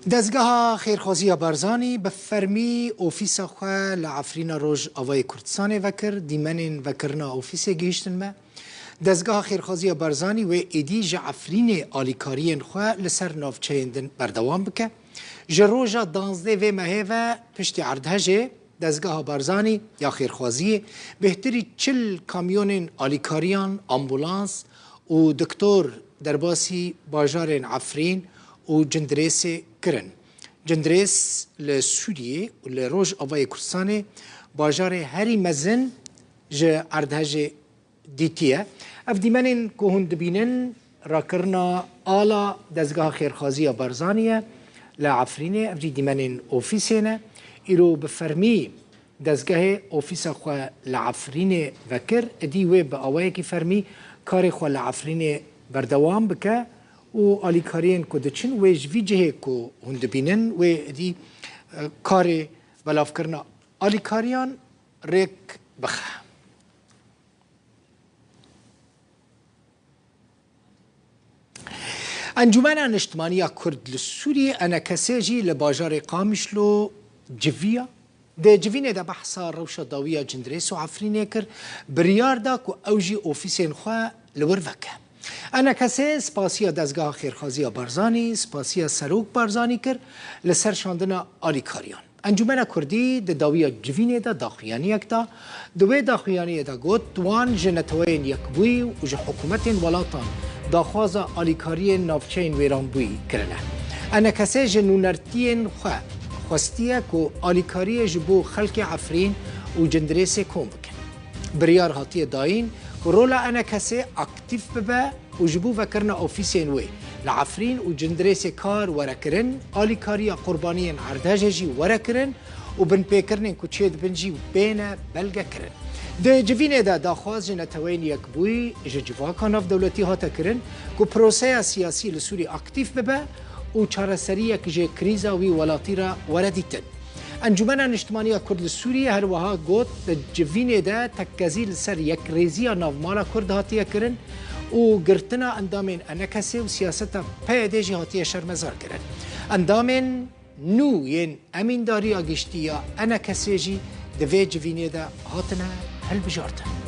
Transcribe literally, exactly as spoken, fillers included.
Dezgeha Xêrxwaziya Barzanî bi fermî ofîsa xwe li Efrîna Rojavayê Kurdistanê vekir. Dîmenên vekirina ofîsê gihîştin me. Dezgeha Xêrxwaziya Barzanî wê êdî ji Efrînê alîkariyên xwe li ser navçeyên din berdewam bike. Ji roja danzdeh vê mehê ve piştî erdhejê Dezgeha Barzanî ya Xêrxwaziyê bêhtirî çil kamyonên alîkariyan, ambulans û doktor derbasî bajarên Efrîn û Cindirêsê kirin. Cindirês li Sûriyê û li Rojavayê Kurdistanê bajarê herî mezin ji erdhejê dîtiye. Ev dîmenên ku hûn dibînin, rakirina ala Dezgeha Xêrxwaziya Barzanî ye li Efrînê. Ev jî dîmenên ofîsê ne. Îro bi fermî dezgehê ofîsa xwe li Efrînê vekir. Êdî wê bi awayekî fermî karê xwe li Efrînê berdewam bike û alîkariyên ku diçin wê ji vî cihê ku hûn dibînin, wê êdî, e, karê belavkirina alîkariyan rêk bixe. Encûmena Niştimanî ya Kurd li Sûriyê, ENKS'ê jî li bajarê Qamişlo civiya. Di civînê de behsa rewşa dawiya Cindirês û Efrînê kir, biryar da ku ew jî ofîsên xwe li wir veke. ENKS'ê spasiya Dezgeha Xêrxwaziya Barzanî, spasiya Serok Barzanî kir li ser şandina alîkariyan. Encûmena Kurdî di dawiya civînê de daxuyaniyek da. Di wê daxuyaniyê de got, wan ji Neteweyên Yekbûyî û ji hikûmetên welatan daxwaza alîkariyên navçeyên wêranbûyî kirine. ENKS'ê ji nûnertiyên xwe xwestiye ku alîkariyê ji bo xelkê Efrîn û Cindirêsê kom bikin. Biryar hatiye dayîn ku rola ENKS'ê aktîf bibe û ji bo vekirina ofîsên wê li Efrîn û Cindirêsê kar were kirin, alîkariya qurbaniyên erdhejê jî were kirin û binpêkirinên ku çêdibin jî bêne belgekirin. Di civînê de daxwaz ji Neteweyên Yekbûyî, ji civaka navdewletî hate kirin ku proseya siyasî li Sûrî aktîf bibe û çareseriyek ji krîza wî welatî re were dîtin. Encûmena Niştimanî ya Kurd li Sûriyê her wiha got, di civînê de tekkezî li ser yekrêziya navmala Kurd hatiye kirin û girtina endamên ENKS'ê û siyaseta PYD'ê jî hatiye şermezar kirin. Endamên nû yên Emîndariya Giştî ya ENKS'ê jî di vê civînê de hatine hilbijartin.